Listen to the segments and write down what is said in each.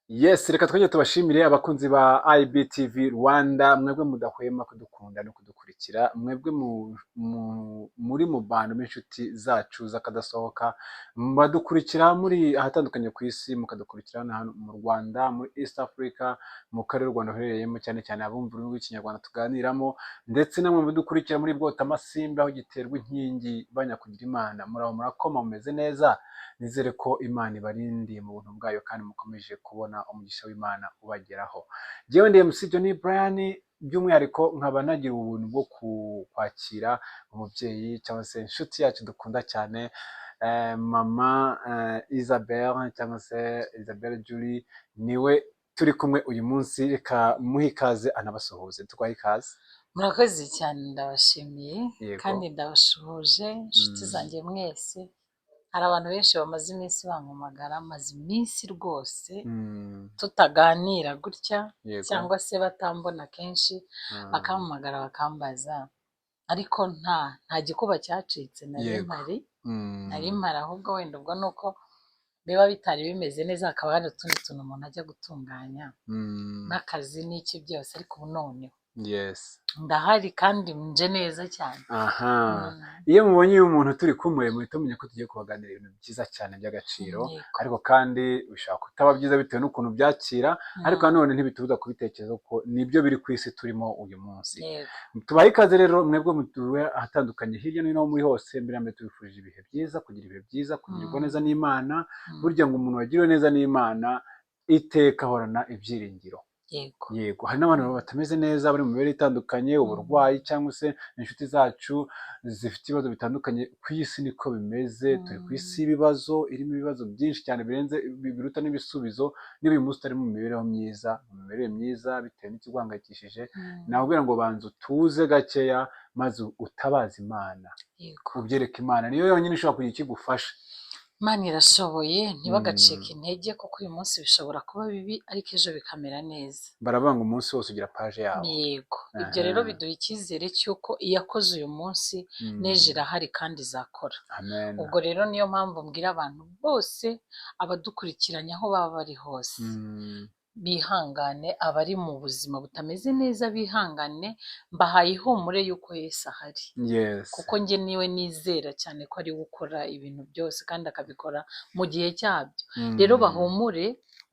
Yes, reka twongere tubashimire, abakunzi ba IBTV Rwanda, mwebwe mudahwema kudukunda no kudukurikira, mwebwe muri mu bantu b'inshuti zacu z'akadasohoka, badukurikira muri ahatandukanye ku isi, mukadukurikira hano mu Rwanda, muri East Africa, mu karere u Rwanda ruherereyemo, cyane cyane abumva ururimi rw'Ikinyarwanda tuganiramo, ndetse namwe mudukurikira muri Bwotamasimbi aho giterwa inkingi banyakugira Imana. Muraho, murakoma, mumeze neza? Nizere ko Imana ibarindiye mu buntu bwayo kandi mukomeje kubona umugisha w'Imana ubageraho. Jyewe ndi MC Johnny Brian, by'umwihariko nkaba nagira ubuntu bwo kwakira umubyeyi cyangwa se inshuti yacu dukunda cyane, mama Isabelle cyangwa se Isabelle Julie, niwe turi kumwe uyu munsi. Reka muhe ikaze anabasuhuze. Tuguhaye ikaze. Murakoze cyane, ndabashimiye kandi ndabashuhuje, inshuti zanjye mwese. Hari abantu benshi bamaze iminsi bampamagara, maze iminsi rwose tutaganira gutya cyangwa se batambona kenshi, bakampamagara bakambaza, ariko nta gikuba cyacitse, nari mpari, nari mpari. Ahubwo wenda ubwo ni uko biba bitari bimeze neza, hakaba hari utundi tuntu umuntu ajya gutunganya n'akazi n'iki byose, ariko ubu noneho ndahari kandi nje neza cyane. Aha. Iyo mubonye uyu muntu turi kumwe, muhita mumenya ko tugiye kubaganira ibintu byiza cyane by'agaciro, ariko kandi bishobora kutaba byiza bitewe n'ukuntu byakira, ariko nanone ntibitubuza kubitekereza ko nibyo biri ku isi turimo uyu munsi. Tubahe ikaze rero, mwebwe mutuwe ahatandukanye hirya no hino muri hose. Mbere na mbere tubifurije ibihe byiza, kugira ibihe byiza, kugirirwa neza n'Imana. Burya ngo umuntu wagiriwe neza n'Imana iteka ahorana ibyiringiro. Yego, hari n'abantu batameze neza, bari mu mibereho itandukanye, uburwayi cyangwa se inshuti zacu zifite ibibazo bitandukanye. Ku isi niko bimeze, turi ku isi y'ibibazo, irimo ibibazo byinshi cyane birenze, biruta n'ibisubizo. Niba uyu munsi utari mu mibereho myiza, mu mibereho myiza bitewe n'ikiguhangayikishije, nakubwira ngo banza utuze gakeya maze utabaze Imana, ubyereke Imana, niyo yonyine ishobora kugira icyo igufasha. Imana irashoboye, ntibagacike intege, kuko uyu munsi bishobora kuba bibi ariko ejo bikamera neza. Baravuga ngo umunsi wose ugira page yawo. Yego, ibyo rero biduha icyizere cy'uko iyakoze uyu munsi n'ejo irahari kandi izakora. Amen. Ubwo rero niyo mpamvu mbwira abantu bose, abadukurikiranye aho baba bari hose, bihangane. Abari mu buzima butameze neza bihangane, mbahaye ihumure y'uko Yesu ahari, kuko njye niwe nizera cyane ko ari we ukora ibintu byose kandi akabikora mu gihe cyabyo. Rero bahumure,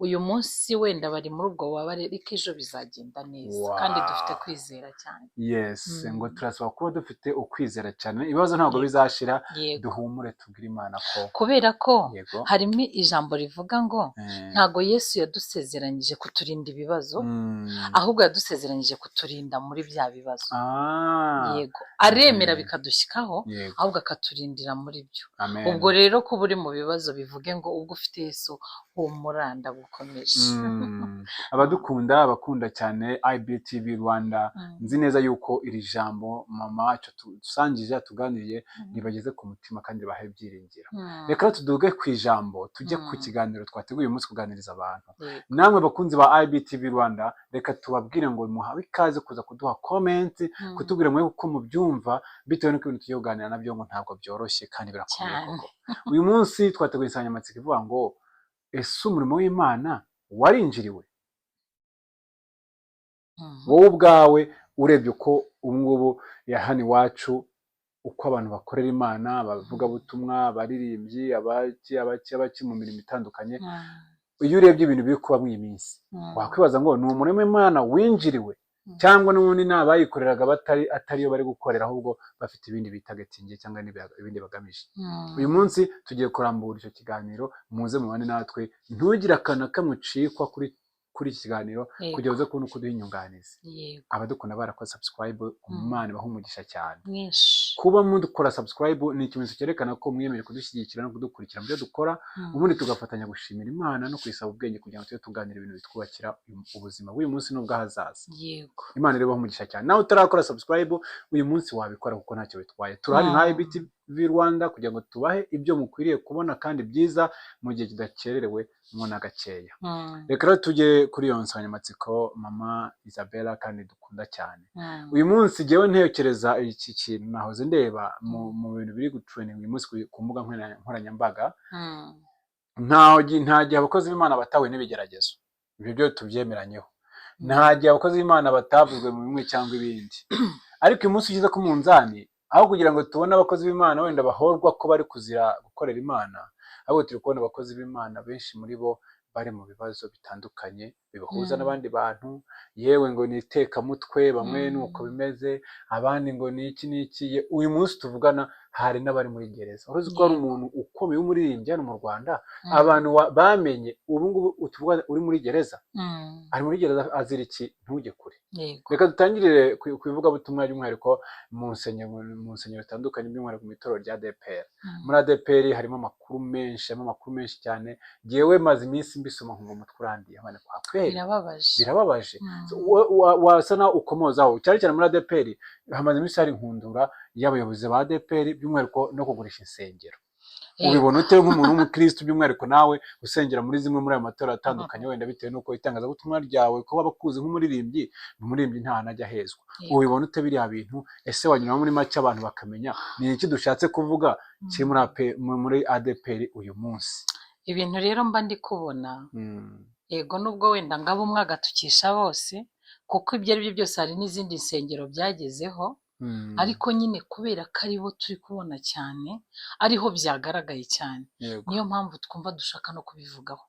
uyu munsi wenda bari muri ubwo bubabare, ariko ejo bizagenda neza kandi dufite kwizera cyane. Yes, ngo turasaba kuba dufite ukwizera cyane. Ibibazo ntabwo bizashira. Duhumure, tubwire Imana ko Kubera ko harimo ijambo rivuga ngo ntago Yesu yadusezeranyije kuturinda ibibazo, ahubwo yadusezeranyije kuturinda muri bya bibazo. Yego, aremera bikadushyikaho, ahubwo akaturindira muri byo. Amen. Ubwo rero kuba uri mu bibazo, bivuge ngo ubwo ufite Yesu, humura, ndagukomeje. Abadukunda, abakunda cyane IBTV Rwanda, nzi neza yuko iri jambo mama wacu dusangije, atuganiriye, ribageze ku mutima kandi ribahe ibyiringiro. Reka rero tuduge ku ijambo, tujye ku kiganiro twateguye uyu munsi kuganiriza abantu. Namwe bakunzi ba IBTV Rwanda, reka tubabwire ngo muhawe ikaze kuza kuduha comment, kutubwira mwe uko mubyumva, bitewe n'uko ibintu tugiye kuganira nabyo ngo ntabwo byoroshye kandi birakomeye koko. Uyu munsi twateguye insanganyamatsiko ivuga ngo: "Ese umurimo w'Imana warinjiriwe?" Wowe ubwawe urebye uko ubu ngubu ya hano iwacu, uko abantu bakorera Imana, abavugabutumwa, abaririmbyi, abaki, abaki, abaki, mu mirimo itandukanye, iyo urebye ibintu biri kuba muri iyi minsi, wakwibaza ngo ni umurimo w'Imana winjiriwe cyangwa n'ubundi ni abayikoreraga batari atariyo bari gukorera, ahubwo bafite ibindi bitagetingiye cyangwa ibindi bagamije? Uyu munsi tugiye kurambura icyo kiganiro. Muze mubane natwe, ntugire akantu na kamwe ucikwa kuri iki kiganiro kugira uze kubona uko uduha inyunganizi. Abadukunda barakoze subscribe, Imana ibahe umugisha cyane. Mwinshi. Kuba mudukora subscribe ni ikimenyetso cyerekana ko mwiyemeje kudushyigikira no kudukurikira mu byo dukora, ubundi tugafatanya gushimira Imana no kuyisaba ubwenge kugira ngo tujye tuganira ibintu bitwubakira ubuzima bw'uyu munsi n'ubw'ahazaza. Imana ibahe umugisha cyane. Nawe utarakora subscribe, uyu munsi wabikora kuko ntacyo bitwaye. Turahari nka IBTV Rwanda kugira ngo tubahe ibyo mukwiriye kubona kandi byiza mu gihe kidakererewe mo na gakeya. Reka rero tujye kuri iyo nsanganyamatsiko, mama Isabella kandi dukunda cyane. Uyu munsi jyewe ntekereza iki kintu, nahoze ndeba mu bintu biri gutrending uyu munsi ku mbuga nkoranyambaga. Nta gihe abakozi b'Imana batahuye n'ibigeragezo. Ibyo byo tubyemeranyeho. Nta gihe abakozi b'Imana batavuzwe mu bimwe cyangwa ibindi, ariko uyu munsi ugeze ku munzani, aho kugira ngo tubone abakozi b'Imana wenda bahorwa ko bari kuzira gukorera Imana, ahubwo turi kubona abakozi b'Imana benshi muri bo bari mu bibazo bitandukanye bibahuza n'abandi bantu, yewe ngo ni itekamutwe, bamwe ni uko bimeze, abandi ngo ni iki n'iki. Uyu munsi tuvugana hari n'abari muri gereza. Uruzi ko hari umuntu ukomeye w'umuririmbyi hano mu Rwanda, abantu bamenye ubu ngubu tuvugana uri muri gereza, ari muri gereza azira iki? Ntujye kure. Reka dutangirire ku ivugabutumwa, by'umwihariko mu nsengero zitandukanye, by'umwihariko mu itorero rya ADEPR. Muri ADEPR harimo amakuru menshi, harimo amakuru menshi cyane. Jyewe maze iminsi mbisoma nkumva umutwe urandiye, abana kwa kweri. Birababaje. Birababaje. So, wasa naho ukomozaho cyane cyane muri ADEPR hamaze iminsi hari inkundura y'abayobozi ba ADEPR, by'umwihariko no kugurisha insengero. Ubibona ute nk'umuntu w'umukristo, by'umwihariko nawe usengera muri zimwe muri ayo matorero atandukanye, wenda bitewe n'uko itangazabutumwa ryawe ko baba bakuzi nk'umuririmbyi, umuririmbyi nta hantu ajya ahezwa? Ubibona ute biriya bintu? Ese wanyuramo muri make abantu bakamenya ni iki dushatse kuvuga kiri muri muri ADEPR uyu munsi? Ibintu rero mba ndi kubona, yego, nubwo wenda ngabo umwe agatukisha bose, kuko ibyo ari byo byose hari n'izindi nsengero byagezeho, ariko nyine kubera ko aribo turi kubona cyane, ariho byagaragaye cyane, niyo mpamvu twumva dushaka no kubivugaho.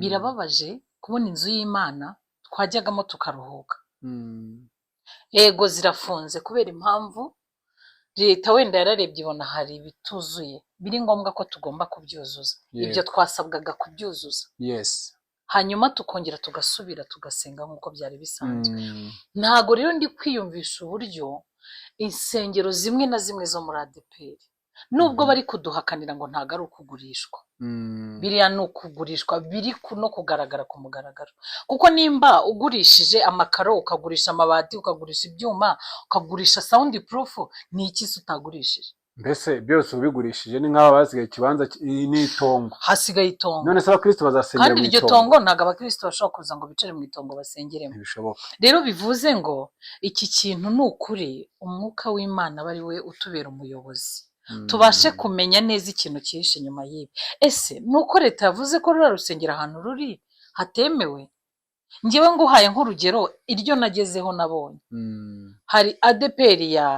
Birababaje kubona inzu y'Imana twajyagamo tukaruhuka. Yego, zirafunze kubera impamvu leta wenda yararebye ibona hari ibituzuye biri ngombwa ko tugomba kubyuzuza, ibyo twasabwaga kubyuzuza, hanyuma tukongera tugasubira tugasenga nk'uko byari bisanzwe. Ntago rero ndi kwiyumvisha uburyo insengero zimwe na zimwe zo muri ADEPR, nubwo bari kuduhakanira ngo ntago ari ukugurishwa, biriya ni ukugurishwa biri no kugaragara ku mugaragaro, kuko nimba ugurishije amakaro, ukagurisha amabati, ukagurisha ibyuma, ukagurisha sound proof, ni iki se utagurishije? Mbese byose ubigurishije ni nk'aho basigaye ikibanza n'itongo. Hasigaye itongo. None se abakristo bazasengera Kandi mu iryo itongo? tongo ntabwo abakristo bashobora kuza ngo bicare mu itongo basengeremo. Ntibishoboka. Rero bivuze ngo iki kintu ni ukuri umwuka w'Imana aba ari we utubera umuyobozi, tubashe kumenya neza ikintu cyihishe inyuma y'ibi. Ese ni uko leta yavuze ko ruriya rusengero ahantu ruri hatemewe? Ngewe nguhaye nk'urugero iryo nagezeho nabonye, hari ADEPR ya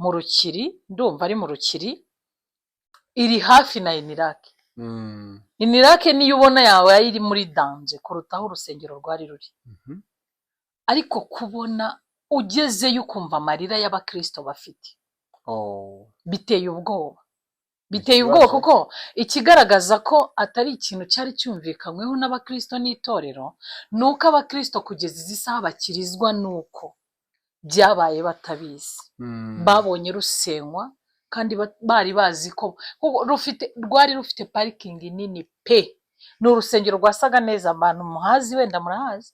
mu Rukiri, ndumva ari mu Rukiri, iri hafi na UNILAK. UNILAK niyo ubona yawe iri muri danger kuruta aho urusengero rwari ruri. Ariko kubona ugezeyo ukumva amarira y'abakristo bafite, biteye ubwoba, biteye Ikibazo. ubwoba, kuko ikigaragaza ko atari ikintu cyari cyumvikanyweho n'abakristo n'itorero ni uko abakristo kugeza izi saha bakirizwa n'uko byabaye batabizi. Babonye rusenywa kandi bari bazi ko kuko rwari rufite parikingi nini pe. Ni urusengero rwasaga neza, abantu muhazi wenda murahazi.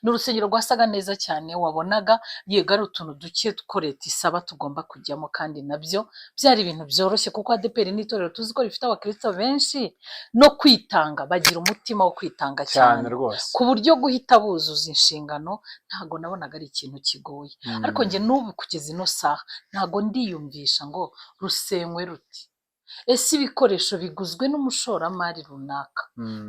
Ni urusengero rwasaga neza cyane, wabonaga yego ari utuntu duke two leta isaba tugomba kujyamo, kandi nabyo byari ibintu byoroshye, kuko ADEPR n'itorero tuzi ko rifite abakristo benshi no kwitanga, bagira umutima wo kwitanga cyane cyane, rwose, ku buryo guhita buzuza inshingano ntabwo nabonaga ari ikintu kigoye. Ariko njye n'ubu kugeza ino saha ntabwo ndiyumvisha ngo rusenywe ruti. Ese ibikoresho biguzwe n'umushoramari runaka,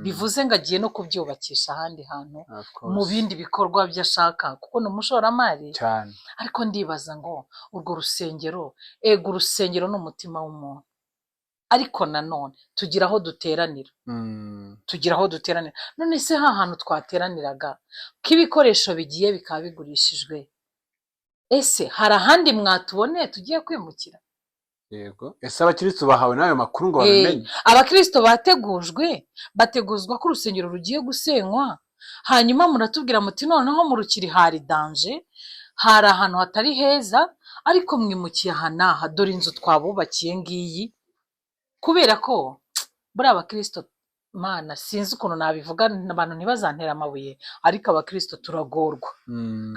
bivuze ngo agiye no kubyubakisha ahandi hantu Of course. mu bindi bikorwa byo ashaka, kuko ni umushoramari? Cyane. Ariko ndibaza ngo urwo rusengero, ego, urusengero ni umutima w'umuntu, ariko nanone tugira aho duteranira. Tugira aho duteranira. None se ha hantu twateraniraga, ko ibikoresho bigiye bikaba bigurishijwe, ese hari ahandi mwatuboneye tugiye kwimukira? Yego, ese abakristo bahawe n'ayo makuru ngo babimenye? Abakristo bategujwe, bateguzwa ko urusengero rugiye gusenywa, hanyuma muratubwira muti noneho mu Rukiri hari danger, hari ahantu hatari heza, ariko mwimukiye aha n'aha, dore inzu twabubakiye ngiyi. Kubera ko buriya abakristo, Mana, sinzi ukuntu nabivuga abantu ntibazantere amabuye, ariko abakristo turagorwa.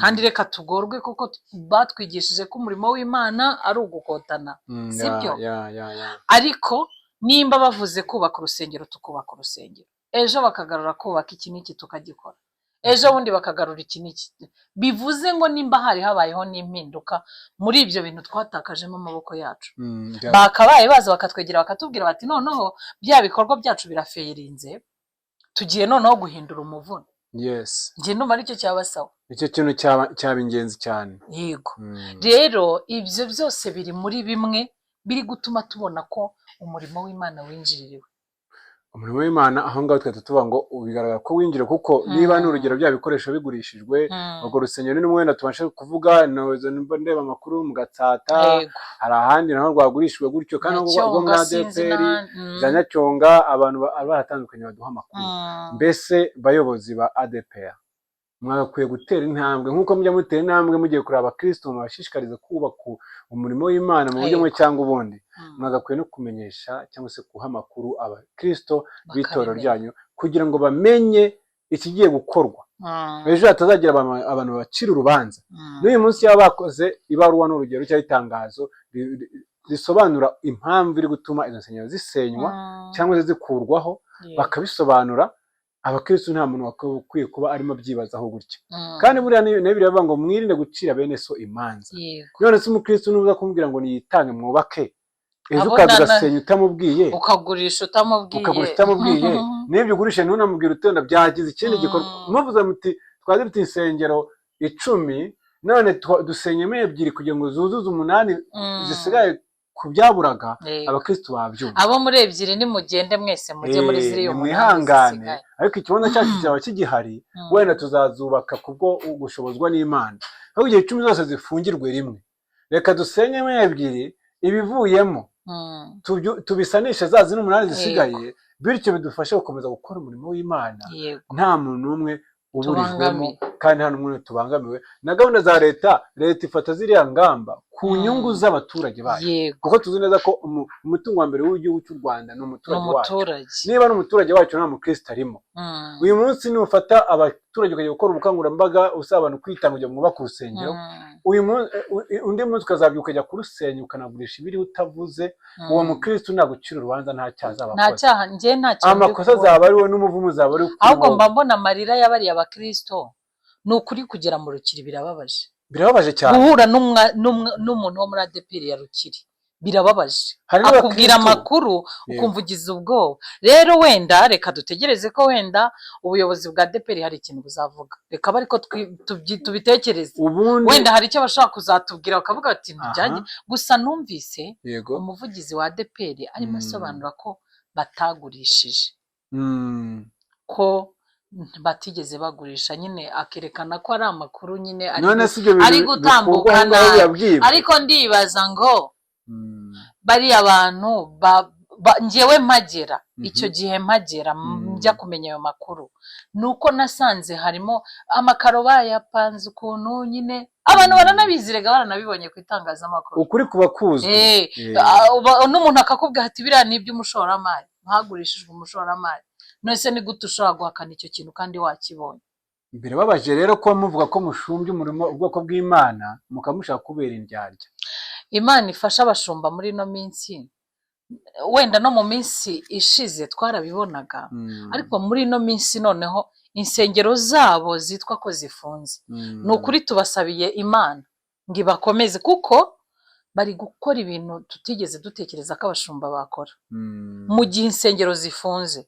Kandi reka tugorwe, kuko batwigishije ko umurimo w'Imana ari ugukotana, sibyo? Yeah. Ariko nimba bavuze kubaka urusengero, tukubaka urusengero, ejo bakagarura kubaka iki n'iki tukagikora, ejo bundi bakagarura iki n'iki, bivuze ngo nimba hari habayeho n'impinduka muri ibyo bintu twatakajemo amaboko yacu, bakabaye baza bakatwegera bakatubwira bati noneho bya bikorwa byacu biraferinze. Tugiye noneho guhindura umuvuno. Njye ndumva aricyo cyaba sawa. Icyo kintu cyaba ingenzi cyane. Yego. Rero ibyo byose biri muri bimwe biri gutuma tubona ko umurimo w'Imana winjiririwe. Umurimo w'Imana aho ngaho twahita tuvuga ngo bigaragara ko winjira, kuko niba n'urugero bya bikoresho bigurishijwe, urwo rusengero ni rumwe wenda tubashe kuvuga, ndeba amakuru mu Gatsata, hari ahandi naho rwagurishijwe gutyo, kandi rwo muri Nyacyonga sinzi ADEPR, n'ahandi. Za Nyacyonga, abantu baratandukanye baduha amakuru. Mbese bayobozi ba ADEPR, mwagakwiye gutera intambwe nk'uko mujya mutera intambwe mugiye kureba abakristo, mubashishikariza kubaka umurimo w'Imana mu buryo bumwe cyangwa ubundi. Mwagakwiye no kumenyesha cyangwa se guha amakuru abakristo b'itorero Bakabimenya. ryanyu kugira ngo bamenye ikigiye gukorwa, ejo hatazagira abantu babacira urubanza. N'uyu munsi yaba bakoze ibaruwa n'urugero cyangwa itangazo risobanura impamvu iri gutuma izo nsengero zisenywa cyangwa se zikurwaho, bakabisobanura abakristo, nta muntu wakwiye kuba arimo abyibazaho gutya. Kandi buriya ni biravuga ngo mwirinde gucira bene so imanza. None se umukristo nuza kumubwira ngo niyitange mwubake, ejo Abona ukaza ugasenya utamubwiye, ukagurisha utamubwiye, ukagurisha utamubwiye, n'ibyo ugurisha ntunamubwire, utenda byagize ikindi gikorwa, muvuze muti twari dufite insengero 10, none dusenyemo 2 kugira ngo zuzuze 8 zisigaye ku byaburaga, abakristo babyumva. Abo muri 2 nimugende mwese mujye muri ziriya 8 Nimwihangane, zisigaye. ariko ikibanza cyacu cyaba kigihari, wenda tuzazubaka kubwo gushobozwa n'Imana. Aho igihe 10 zose zifungirwe rimwe, reka dusenyemo 2, ibivuyemo tubisanishe za zindi 8 zisigaye, bityo bidufashe gukomeza gukora umurimo w'Imana nta muntu n'umwe uburijwemo Tubangamiwe. kandi nta n'umwe tubangamiwe na gahunda za leta. Leta ifata ziriya ngamba ku nyungu z'abaturage bayo, kuko tuzi neza ko umutungo wa mbere w'igihugu cy'u Rwanda ni Ni umuturage wacu. umuturage. Niba ari umuturage wacu, nta mukristo arimo. Uyu munsi nufata abaturage ukajya gukora ubukangurambaga usaba abantu kwitanga kugira ngo mwubake urusengero, uyu undi munsi ukazabyuka ukajya kurusenya, ukanagurisha ibiriho utavuze, uwo mukristo nagucira urubanza nta cyaha azaba Nta akoze. cyaha, njye nta kintu ndi Amakosa kubona. azaba ari we n'umuvumo uzaba ari kuri Ahubwo wowe. mba mbona amarira y'abariya bakristo. Ni ukuri, kugera mu Rukiri birababaje. Birababaje cyane. Guhura n'umuntu wo muri ADEPR ya Rukiri birababaje. Hari Akubwira n'abakristo amakuru ukumva ugize ubwoba. Rero wenda reka dutegereze ko wenda ubuyobozi bwa ADEPR hari ikintu buzavuga, reka abe ariko tubitekereze. Ubundi Wenda hari icyo bashobora kuzatubwira bakavuga bati ntibyange. Gusa numvise umuvugizi wa ADEPR arimo asobanura ko batagurishije, ko batigeze bagurisha nyine, akerekana ko ari amakuru nyine ari None se ibyo bintu ari gutambuka bikurwa aho ngaho nabi. yabwibwe? Ariko ndibaza ngo bariya bantu njyewe mpagera, icyo gihe mpagera, njya kumenya ayo makuru, ni uko nasanze harimo amakaro bayapanze ukuntu nyine abantu baranabizi rega, baranabibonye ku itangazamakuru. Ukuri kuba kuzwi. N'umuntu akakubwira ati biriya ni iby'umushoramari, hagurishijwe umushoramari. None se ni gute ushobora guhakana icyo kintu kandi wakibonye? Birababaje rero kuba muvuga ko mushumbye umurimo ubwoko bw'Imana, mukaba mushaka kubera indyarya. Imana ifasha abashumba muri ino minsi. Wenda no mu minsi ishize twarabibonaga, ariko muri ino minsi noneho insengero zabo zitwa ko zifunze, ni ukuri tubasabiye Imana ngo ibakomeze, kuko bari gukora ibintu tutigeze dutekereza ko abashumba bakora. Mu gihe insengero zifunze,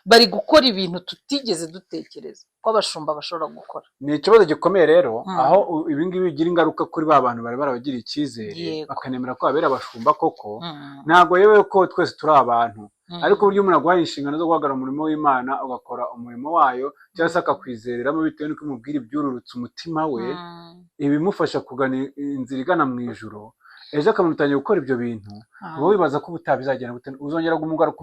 bari gukora ibintu tutigeze dutekereza ko abashumba bashobora gukora. Ni ikibazo gikomeye rero, aho ibi ngibi bigira ingaruka kuri ba bantu bari barabagiriye icyizere, bakanemera ko babera abashumba koko. Ntabwo yewe ko twese turi abantu, ariko uburyo umuntu aguhaye inshingano zo guhagarara umurimo w'Imana, ugakora umurimo wayo, cyangwa se akakwizereramo bitewe n'uko umubwira ibyururutse umutima we, ibimufasha kugana inzira igana mu ijuru, ejo akabona utangiye gukora ibyo bintu, uba wibaza ko ubutaha bizagenda gute? Uzongera kumugaruka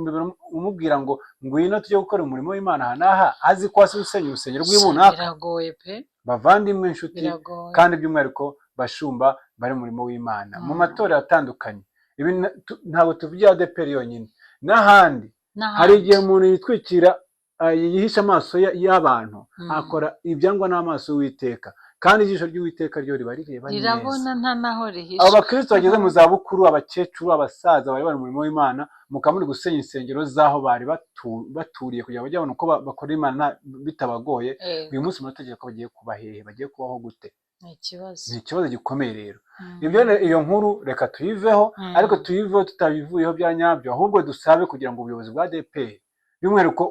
umubwira ngo ngwino tujye gukora umurimo w'Imana aha n'aha, azi ko hasi usenya urusengero rw'ibunaka? Biragoye pe. Bavandimwe, inshuti, Biragoye. kandi by'umwihariko bashumba bari mu murimo w'Imana mu matorero atandukanye, ibi ntabwo tuvugira ADEPR yonyine, n'ahandi hari N'ahandi. igihe umuntu yitwikira, yihisha amaso y'abantu, akora ibyangwa n'amaso y'Uwiteka, kandi ijisho ry'Uwiteka ryo riba rireba neza. Rirabona, nta naho rihisha. Abo bakristo bageze mu zabukuru, abakecuru, abasaza bari bari mu murimo w'Imana, mukaba muri gusenya insengero z'aho bari baturiye kugira ngo bajye babona uko bakora Imana bitabagoye, uyu munsi muratekereza ko bagiye kuba hehe? Bagiye kubaho gute? Ni ikibazo. Ni ikibazo gikomeye rero. Ibyo iyo nkuru reka tuyiveho, ariko tuyiveho tutabivuyeho bya nyabyo, ahubwo dusabe kugira ngo ubuyobozi bwa ADEPR By'umwihariko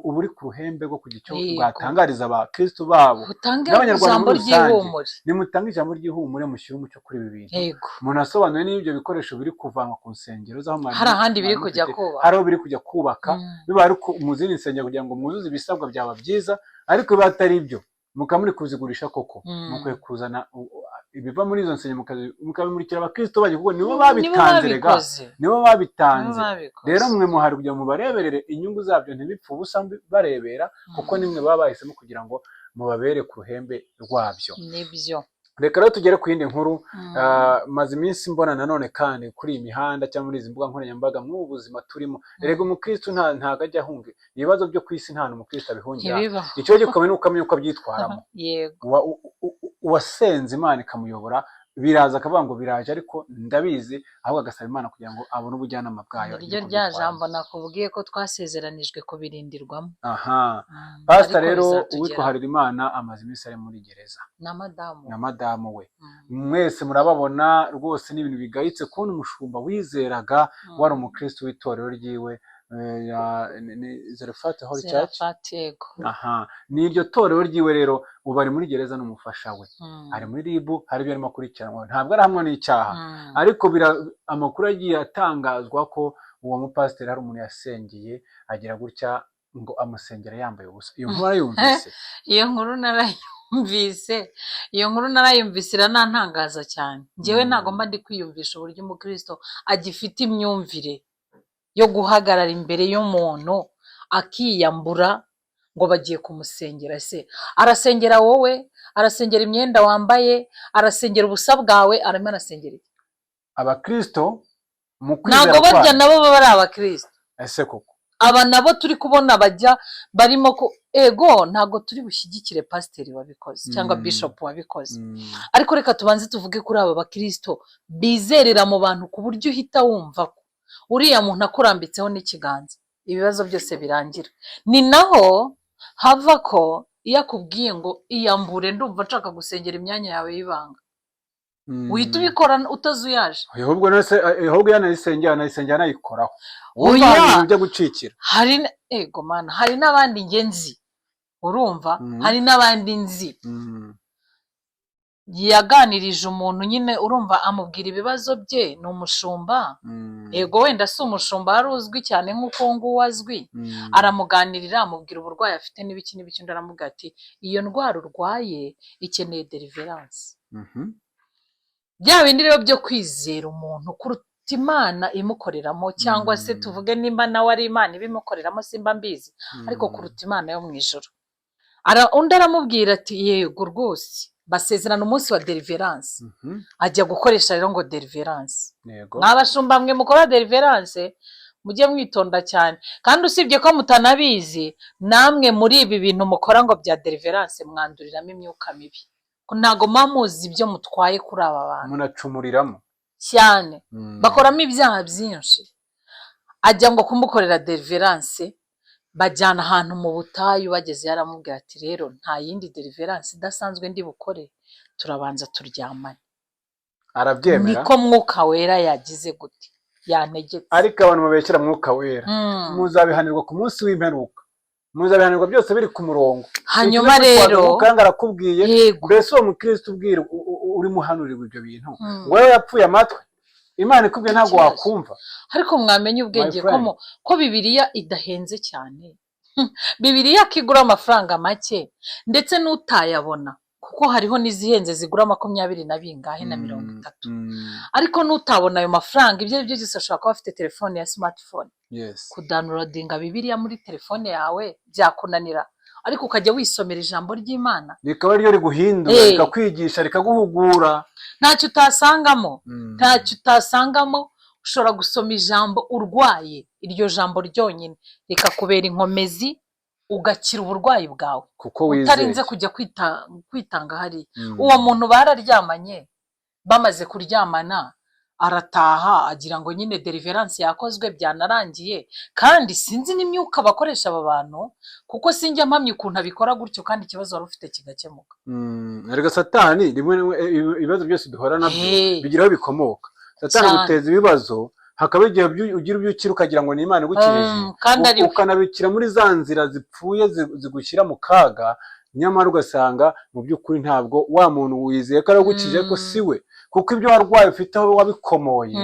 uba uri ku ruhembe rwo kugira icyo bwatangariza abakristu babo Utange n'Abanyarwanda ijambo muri rusange. ry'ihumure. Nimutange ijambo ry'ihumure, mushyire umucyo kuri ibi bintu. Umuntu asobanuye niba ibyo bikoresho biri kuvanwa ku nsengero z'aho mwari Hari ahandi biri mwari kujya mufite, kubaka. hari aho biri kujya kubaka. Biba ari mu zindi nsengero kugira ngo mwuzuze ibisabwa byaba byiza, ariko biba atari ibyo mukaba muri kuzigurisha koko, mukwiye kuzana ibiva muri izo nsengero mukabimurikira abakristo banyu, kuko nibo Nibo babitanze rega. babikoze. Nibo Nibo babitanze. babikoze. Rero mwe muhari kugira ngo mubareberere inyungu zabyo, ntibipfe ubusa barebera, kuko nimwe baba bahisemo kugira ngo mubabere ku ruhembe rwabyo. Nibyo. Reka rero tugere ku yindi nkuru. Maze iminsi mbona nanone kandi kuri iyi mihanda cyangwa muri izi mbuga nkoranyambaga, nk'ubu buzima turimo. Erega umukristo ntabwo ajya ahunga ibibazo byo ku isi, nta n'umukristo abihungira. Ntibibaho. Ikiba gikomeye ni uko amenya uko abyitwaramo. Uwasenze Imana ikamuyobora, biraza akavuga ngo biraje ariko ndabizi, ahubwo agasaba Imana kugira ngo abone ubujyanama bwayo, Niryo agire uko rya abyitwaramo. jambo nakubwiye ko twasezeranijwe kubirindirwamo. Aha. Pasita Ariko rero bizatugeraho. uwitwa Harerimana amaze iminsi ari muri gereza Na madamu. na madamu we. Mwese murababona rwose, ni ibintu bigayitse kubona umushumba wizeraga, wari umukristo w'itorero ryiwe, ni Zerefati Holy Church. Zerafati, yego. Aha, ni iryo torero ryiwe. Rero ubu ari muri gereza n'umufasha we. Ari muri RIB, hari ibyo arimo akurikiranwa, ntabwo arahamwa n'icyaha, ariko amakuru agiye atangazwa ko uwo mupasiteri hari umuntu yasengeye, agira gutya ngo amusengera yambaye ubusa. Iyo nkuru arayumvise? Iyo nkuru narayumvise, iyo nkuru narayumvise, iranantangaza cyane. Njyewe ntabwo mba ndi kwiyumvisha uburyo umukristo agifite imyumvire yo guhagarara imbere y'umuntu akiyambura ngo bagiye kumusengera. Se arasengera wowe, arasengera imyenda wambaye, arasengera ubusa bwawe, arimo arasengera iki? Abakristo mu kwizera Ntabwo barya kwanyu. nabo baba ari abakristo. Ese koko? Aba nabo turi kubona bajya barimo ko, ego, ntabwo turi bushyigikire pasiteri wabikoze cyangwa bishop wabikoze, ariko reka tubanze tuvuge kuri aba bakristo bizerera mu bantu ku buryo uhita wumva ko uriya muntu akurambitseho n'ikiganza ibibazo byose birangira. Ni naho hava ko iyo akubwiye ngo iyambure, ndumva nshaka gusengera imyanya yawe y'ibanga, uhita ubikora utazuyaje. Ahubwo none ahubwo yanayisengera, anayisengera anayikoraho. Oya. Wumva hari ibintu byo gucikira. Hari ego mana, hari n'abandi nge nzi, urumva? Hari n'abandi nzi yaganirije umuntu nyine, urumva, amubwira ibibazo bye, ni umushumba. Ego, wenda si umushumba wari uzwi cyane nk'uko uwo nguwo azwi. Aramuganirira, amubwira uburwayi afite n'ibiki n'ibiki. Undi aramubwira ati: "Iyo ndwara urwaye ikeneye deliverance." Bya bindi rero byo kwizera umuntu kuruta Imana imukoreramo, cyangwa se tuvuge nimba nawe ari Imana ibimukoreramo, simba mbizi, ariko kuruta Imana yo mu ijuru. Undi aramubwira ati: "Yego rwose." Basezerana umunsi wa deliverance. Ajya gukoresha rero ngo deliverance. Mwabashumba mwe mukora deliverance, mujye mwitonda cyane. Kandi usibye ko mutanabizi, namwe muri ibi bintu mukora ngo bya deliverance mwanduriramo imyuka mibi, ko ntago muba muzi ibyo mutwaye kuri aba bantu. Munacumuriramo. Cyane. Bakoramo ibyaha byinshi. Ajya ngo kumukorera deliverance, bajyana ahantu mu butayu. Bageze aramubwira ati: "Rero nta yindi deliverance idasanzwe ndi bukore, turabanza turyamane." Arabyemera. Niko Mwuka Wera yagize gute, yantegetse. Ariko abantu mubeshyera Mwuka Wera, muzabihanirwa ku munsi w'imperuka, muzabihanirwa byose biri ku murongo. Hanyuma Ikibazo rero Mwuka Wera arakubwiye. Mbese uwo mukristo ubwira urimo uhanurirwa ibyo bintu, wowe yapfuye amatwi? Imana ikubwiye ntabwo Ikibazo. wakumva? Ariko mwamenye ubwenge My ko friend. ko Bibiliya idahenze cyane. Bibiliya ko igura amafaranga make, ndetse n'utayabona, kuko hariho n'izihenze zigura makumyabiri na bingahe na 30, ariko n'utabona ayo mafaranga, ibyo ari byo byose ashobora kuba afite telefone ya smartphone. Kudownloadinga Bibiliya muri telefone yawe byakunanira, ariko ukajya wisomera ijambo ry'Imana, rikaba ryo riguhindura, rikakwigisha, rikaguhugura. Ntacyo utasangamo. Ntacyo utasangamo. Ushobora gusoma ijambo urwaye, iryo jambo ryonyine rikakubera inkomezi, ugakira uburwayi bwawe kuko wizeye, utarinze kujya kwitanga hariya. Uwo muntu bararyamanye, bamaze kuryamana arataha, agira ngo nyine deliverance yakozwe, byanarangiye. Kandi sinzi n'imyuka bakoresha aba bantu, kuko sinjya mpamya ukuntu abikora gutyo kandi ikibazo wari ufite kigakemuka. Erega Satani rimwe na rimwe, ibibazo byose duhora nabyo Hey. bigira aho bikomoka. Satani Cyane. aguteza ibibazo, Hakaba igihe ugira ibyo ukira ukagira ngo ni Imana igukijije, Kandi ari we. Ukanabikira muri za nzira zipfuye zigushyira mu kaga, nyamara ugasanga mu by'ukuri ntabwo wa muntu wizeye ko aragukije, ko si we, kuko ibyo warwaye ufite aho wabikomoye,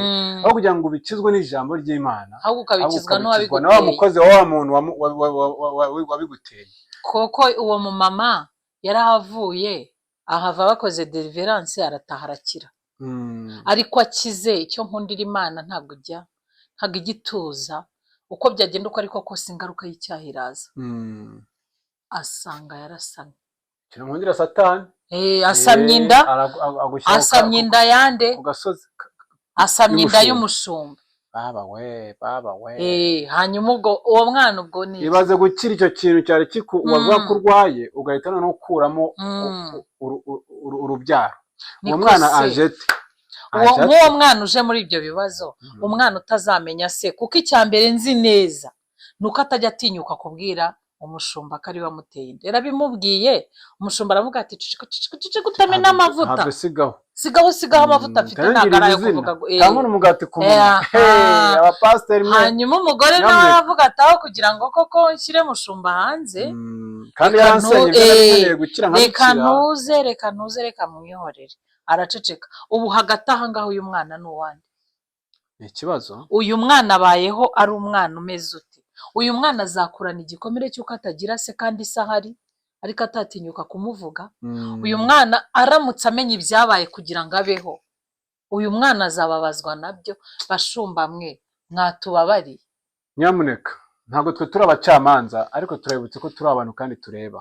aho kugira ngo ubikizwe n'ijambo ry'Imana, ahubwo ahubwo ukabikizwa ukabikizwa na wa n'uwabiguteye. mukozi wa wa muntu wabiguteye. Kuko uwo mumama yarahavuye, ahava bakoze deliverance, arataha, arakira. Ariko akize, icyo nkundira Imana, ntabwo ijya ituza. Uko byagenda uko ariko kose, ingaruka y'icyaha iraza. Asanga yarasamye. Ikintu nkundira Satani, Asamye inda. Agushyira Asamye inda yande? ku gasozi Asamye inda y'umushumba. y'umushumba. Baba we, baba we! Hanyuma ubwo uwo mwana ubwo ni iki? Ibaze gukira icyo kintu cyari kiku wavuga ko urwaye, ugahita noneho ukuramo urubyaro. Uwo Niko mwana se. aje ate? Uwo Aje ate? Nk'uwo mwana uje muri ibyo bibazo, umwana utazamenya se, kuko icya mbere nzi neza ni uko atajya atinyuka kubwira umushumba ko ari we wamuteye inda. Yarabimubwiye, umushumba aravuga ati: "Ceceka, ceceka, ceceka, utamena amavuta." Have, sigaho. Sigaho, sigaho, amavuta afite ntabwo ari ayo kuvuga ngo Cyangwa umugati ku munwa. Aha. Abapasiteri mwe! Hanyuma umugore nawe Nyamuneka. aravuga ati: "Aho kugira ngo koko nshyire mushumba hanze, Kandi reka yaransenye ibyo nari nkeneye gukira reka nkabikira." ntuze, reka ntuze, reka mwihorere." Araceceka. Ubu hagati aha ngaho uyu mwana ni uwande? Ni ikibazo. Uyu mwana abayeho ari umwana umeze ute? Uyu mwana azakurana igikomere cy'uko atagira se, kandi se ahari ariko atatinyuka kumuvuga. Uyu mwana aramutse amenya ibyabaye kugira ngo abeho, uyu mwana azababazwa nabyo. Bashumba mwe, mwatubabariye. Nyamuneka, ntabwo twe turi abacamanza, ariko turabibutse ko turi abantu kandi tureba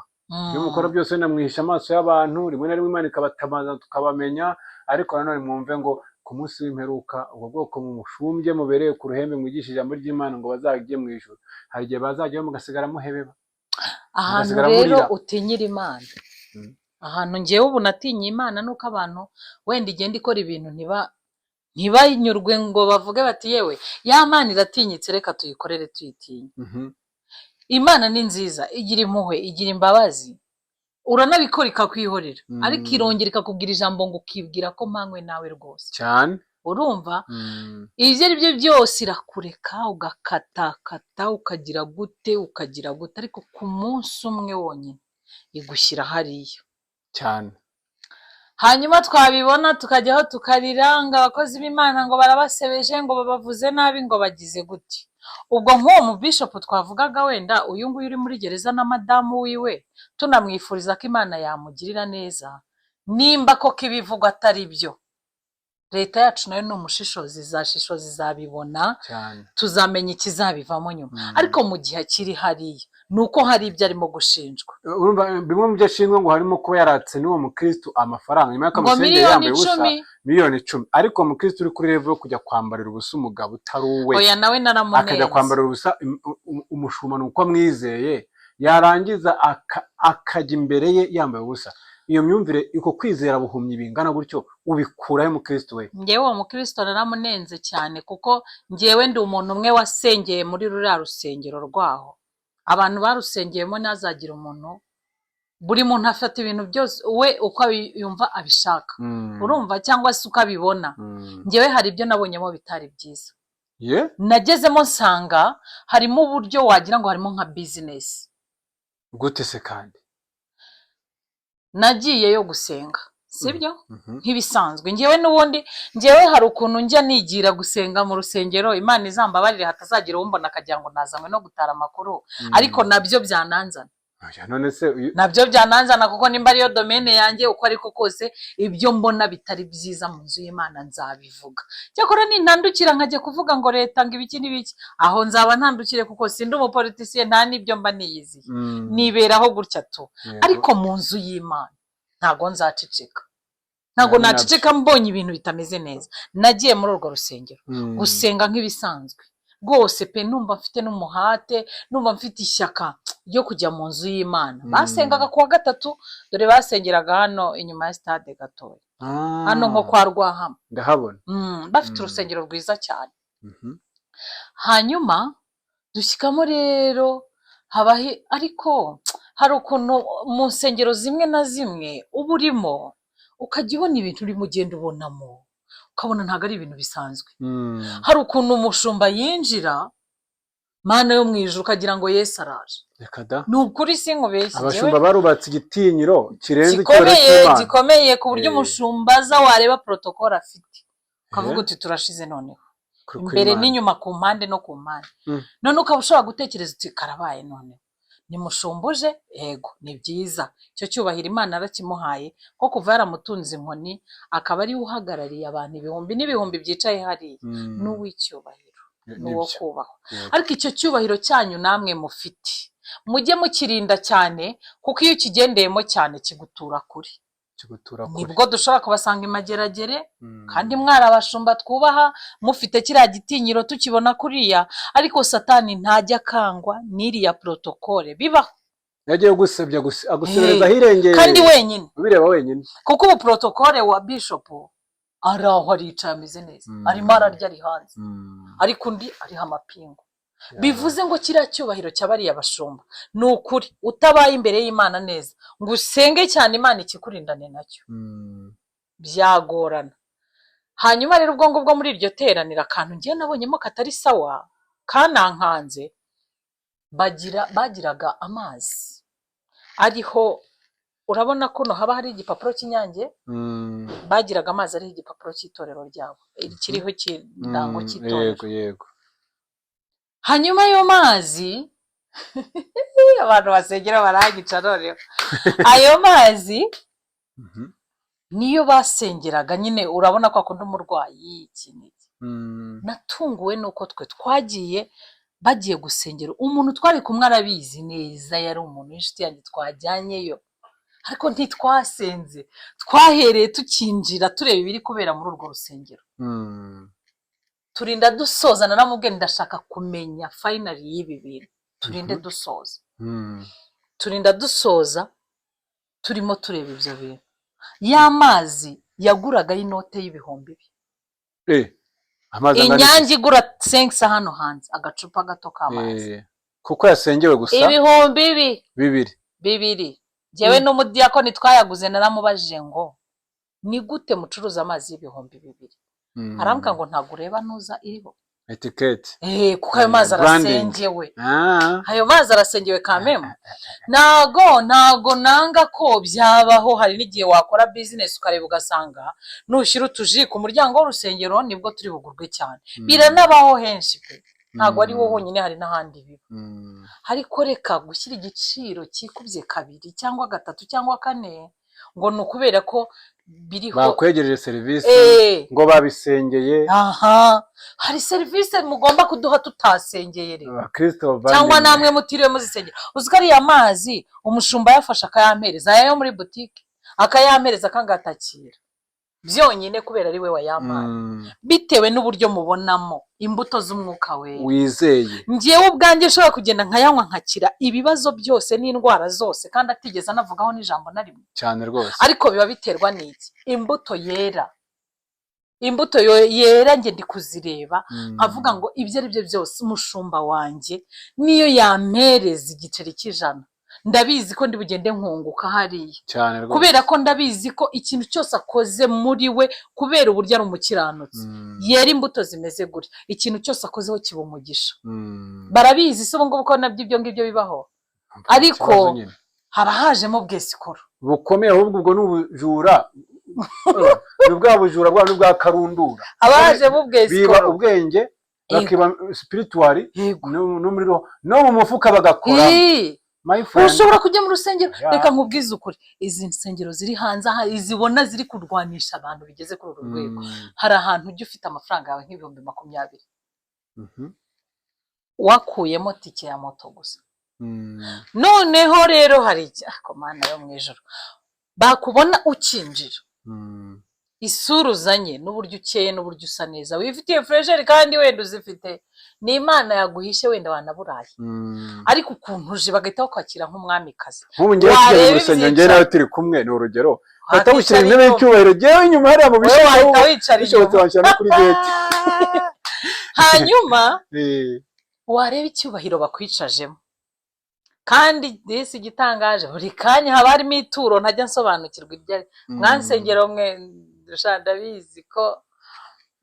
ibyo mukora byose. Wenda mwihisha amaso y'abantu, rimwe na rimwe Imana ikabatamaza tukabamenya, ariko nanone mwumve ngo ku munsi w'imperuka, ubwo bwoko mumushumbye, mubereye ku ruhembe, mwigisha ijambo ry'Imana ngo bazajye mu ijuru, hari igihe bazajyayo mugasigara muhebeba, Ahantu mugasigara rero murira. utinyira Imana, ahantu ngewe ubu natinye Imana, nuko abantu wenda igenda ikora ibintu ntibanyurwe, ngo bavuge bati: "Yewe, ya Mana iratinyitse, reka tuyikorere tuyitinya." Imana ni nziza, igira impuhwe, igira imbabazi, uranabikora ikakwihorera, ariko irongera ikakubwira ijambo ngo ukibwira ko mpanywe nawe rwose. Cyane. Urumva, ibyo ari byo byose irakureka, ugakatakata, ukagira gute, ukagira gute, ariko ku munsi umwe wonyine igushyira hariya. Cyane. Hanyuma twabibona tukajyaho tukarira ngo abakozi b'Imana ngo barabasebeje, ngo babavuze nabi, ngo bagize gute. Ubwo nk'uwo mu bishop twavugaga, wenda uyu nguyu uri muri gereza na madamu wiwe, tunamwifuriza ko Imana yamugirira neza, nimba koko ibivugwa atari byo. Leta yacu nayo ni umushishozi, izashishozi, izabibona. Tuzamenya ikizabivamo nyuma. Ariko mu gihe akiri hariya, ni uko hari ibyo arimo gushinjwa. Urumva, bimwe mu byo ashinjwa ngo harimo kuba yaratse n'uwo mukristo amafaranga nyuma y'uko ngo amusengeye miliyoni yambaye ubusa. 10. Miliyoni 10. Ariko umukristo uri kuri level yo kujya kwambarira ubusa umugabo utari uwe, Oya, nawe akajya naramunenze. kwambarira ubusa umushumba, ni uko amwizeye, yarangiza akajya imbere ye yambaye ubusa. Iyo myumvire, uko kwizera buhumyi bingana gutyo, ubikurahe, mukristo we? Ngewe uwo mukristo naramunenze cyane, kuko ngewe ndi umuntu umwe wasengeye muri ruriya rusengero rwaho. Abantu barusengeyemo, ntazagira umuntu, buri muntu afata ibintu byose we uko yumva abishaka, urumva, cyangwa se uko abibona. Ngewe hari ibyo nabonyemo bitari byiza. Nagezemo nsanga harimo uburyo wagira ngo harimo nka business. Gute se kandi? Nagiyeyo gusenga, sibyo? Mhm. Nk'ibisanzwe, ngewe n'ubundi ngewe hari ukuntu njya nigira gusenga mu rusengero. Imana izambabarire, hatazagira uwumbona akagira ngo nazanywe no gutara amakuru, ariko nabyo byananzana. Oya, none se Nabyo byananzana, kuko nimba ariyo domaine yanjye, uko ariko kose ibyo mbona bitari byiza mu nzu y'Imana nzabivuga. Cyakora nintandukira nkajya kuvuga ngo leta ngo ibiki n'ibiki, aho nzaba ntandukire, kuko sindi umupoliticien, nta n'ibyo mba niyiziye. Niberaho gutya tu. Ariko mu nzu y'Imana ntago nzaceceka, ntabwo Nta nabyo. naceceka mbonye ibintu bitameze neza. Nagiye muri urwo rusengero gusenga nk'ibisanzwe rwose pe, numva mfite n'umuhate, numva mfite ishyaka ryo kujya mu nzu y'Imana. Basengaga kuwa gatatu, dore basengeraga hano inyuma ya stade gatoya, hano nko kwa Rwahama. Ndahabona. Bafite urusengero rwiza cyane. Hanyuma dushyikamo rero, habaho, ariko hari ukuntu mu nsengero zimwe na zimwe uba urimo ukajya ubona ibintu urimo ugenda ubonamo. Ukabona ntabwo ari ibintu bisanzwe. Hari ukuntu umushumba yinjira, Mana yo mu ijuru, ukagira ngo Yesu araje. Reka da. Ni ukuri, sinkubeshye. Abashumba barubatse igitinyiro kirenze icyubahiro Gikomeye. cy'Imana. Gikomeye ku buryo umushumba aza, wareba protocole afite, ukavuga uti: "Turashize noneho." Kuri Imbere kw'Imana. n'inyuma, ku mpande no ku mpande. None ukaba ushobora gutekereza uti: "Karabaye noneho, ni mushumbuje." Yego, ni byiza, icyo cyubahiro Imana yarakimuhaye, ko kuva yaramutunze inkoni akaba ariwe uhagarariye abantu ibihumbi n'ibihumbi byicaye hariya, n'uw'icyubahiro, n'uwo kubahwa. Ariko icyo cyubahiro cyanyu namwe mufite, mujye mukirinda cyane, kuko iyo ukigendeyemo cyane kigutura kure. Kigutura kure. Nibwo dushobora kubasanga i Mageragere, kandi mwari abashumba twubaha, mufite kiriya gitinyiro tukibona kuriya. Ariko Satani ntajya akangwa n'iriya protocole, bibaho. Yagiye gusebya agusebereza ahirengeye. Kandi wenyine. Ubireba wenyine. Kuko ubu protocole wa bishop ari aho, aricaye ameze neza, arimo ararya, ari hanze, ariko undi ariho amapingu. Bivuze ngo kiriya cyubahiro cya bariya bashumba, ni ukuri, utabaye imbere y'Imana neza ngo usenge cyane Imana ikikurindane nacyo, byagorana. Hanyuma rero, ubwo ngubwo muri iryo teraniro, akantu ngiye nabonyemo katari sawa kanankanze, bagiraga amazi ariho, urabona ko haba hari igipapuro cy'Inyange, bagiraga amazi ariho igipapuro cy'itorero ryabo, kiriho ikirango cy'itorero. yego yego Hanyuma ayo mazi, abantu basengera barangica noneho, ayo mazi niyo basengeraga nyine. Urabona ko akunda umurwayi, iki n'iki. Natunguwe nuko twe twagiye, bagiye gusengera umuntu twari kumwe, arabizi neza, yari umuntu w'inshuti yanjye twajyanyeyo, ariko ntitwasenze. Twahereye tukinjira tureba ibiri kubera muri urwo rusengero, turinda dusoza. Naramubwiye: "Ndashaka kumenya finally y'ibi bintu." Turinde dusoza, turinda dusoza turimo tureba ibyo bintu. Ya mazi yaguraga y'inote y'ibihumbi bibiri. Amazi angana iki? Inyange igura senkisa hano hanze, agacupa gato k'amazi. Kuko yasengewe gusa. Ibihumbi Bibiri. bibiri. Njyewe n'umudiyakoni twayaguze, naramubajije ngo: "Ni gute mucuruza amazi y'ibihumbi 2?" Arambwira ngo: "Ntabwo ureba ntuza iriho?" Étiquette. Kuko ayo mazi Branding. arasengewe. Ayo mazi arasengewe kamemu. Ntago nanga ko byabaho. Hari n'igihe wakora business ukareba ugasanga nushyira utuji ku muryango w'urusengero nibwo turi bugurwe cyane. Biranabaho henshi pe, ntabwo ari wo honyine, hari n'ahandi biba. Ariko reka gushyira igiciro cyikubye kabiri cyangwa gatatu cyangwa kane ngo ni ukubera ko biriho. Bakwegereje serivisi, ngo babisengeye. Aha hari serivisi mugomba kuduha tutasengeye rero, Abakristo cyangwa bavandimwe. namwe mutiriwe muzisengera. Uzi ko ariya mazi umushumba yafashe akayampereza, aya yo muri butike, akayampereza akangatakira byonyine kubera ari we wayampaye, bitewe n'uburyo mubonamo imbuto z'Umwuka Wera. Wizeye. Njyewe ubwanjye nshobora kugenda nkayanywa, nkakira ibibazo byose n'indwara zose, kandi atigeze anavugaho n'ijambo na rimwe. Cyane rwose. Ariko biba biterwa n'iki? Imbuto yera, imbuto yera njye ndi kuzireba, nkavuga ngo ibyo ari byo byose umushumba wanjye niyo yampereza igiceri cy'ijana, ndabizi ko ndi bugende nkunguka hariya. Cyane rwose. Kubera ko ndabizi ko ikintu cyose akoze muri we, kubera uburyo ari umukiranutsi, yera imbuto zimeze gutya, ikintu cyose akozeho kiba umugisha. Barabizi se ubu ngubu ko nabyo ibyo ngibyo bibaho? Ariko Ikibazo nyine. haba hajemo bwesikoro. Bukomeye ahubwo, ubwo ni ubujura, ni bwa bujura bwa bwa karundura. Haba hajemo Biba bwesikoro. ubwenge, bakiba spiritual, no muri roho, no mu mufuka bagakora, my friend. Ushobora kujya mu rusengero, reka nkubwize ukuri, izi nsengero ziri hanze aha, izibona ziri kurwanisha abantu bigeze kuri uru rwego, hari ahantu ujya ufite amafaranga yawe nk'ibihumbi 20, wakuyemo tike ya moto gusa. Noneho rero hari ako Mana yo mu ijoro, bakubona ukinjira, isura uzanye n'uburyo ukeye n'uburyo usa neza, wifitiye fraîcheur, kandi wenda uzifite ni Imana yaguhishe, wenda wanaburaye, ariko ukuntu uje bagahita bakwakira nk'umwamikazi. Nk'ubu ngewe tugeze mu Wareba rusengero, ibyicaro. ngewe nawe turi kumwe, ni urugero, bahita Wakwicara gushyira intebe inyuma. y'icyubahiro, ngewe inyuma hariya mu Wowe bishobotse, wahita wicara bishobotse inyuma. wanshyira no kuri gate. Hanyuma wareba icyubahiro bakwicajemo, kandi disi igitangaje, buri kanya haba harimo ituro ntajya nsobanukirwa ibyo ari. Mwansengero mwe sha, ndabizi ko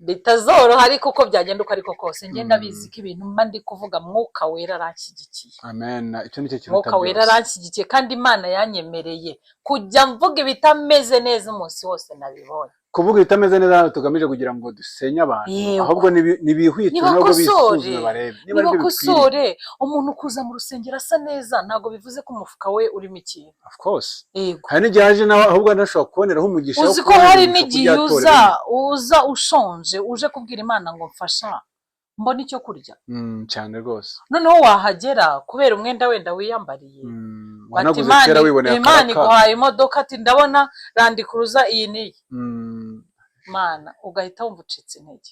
Bitazoroha, ariko uko byagenda uko ariko kose, njye ndabizi ko ibintu mba ndi kuvuga, Mwuka Wera aranshyigikiye. Amen, icyo nicyo kiruta Mwuka Wera byose. aranshyigikiye, kandi Imana yanyemereye kujya mvuga ibitameze neza umunsi wose nabibonye. Kuvuga ibitameze neza ntabwo tugamije kugira ngo dusenye abantu, ahubwo nibihwiture nubwo Nibakosore. bisuzume barebe niba aribyo bikwiriye. Nibakosore. Umuntu kuza mu rusengero asa neza ntabwo bivuze ko umufuka we urimo ikintu. Of course. Yego. Hari n'igihe aje nawe ahubwo anashobora kuboneraho umugisha wo Uzi ko kubonera hari umugisha n'igihe ku uza byatorero. uza ushonje, uje kubwira Imana ngo mfasha mbone icyo kurya. Cyane rwose. Noneho wahagera, kubera umwenda wenda wiyambariye, bati Wanaguze Imana kera wiboneye Imana akaraka. iguhaye imodoka, ati ndabona Land Cruiser iyi n'iyi. Mana, ugahita wumva ucitse intege,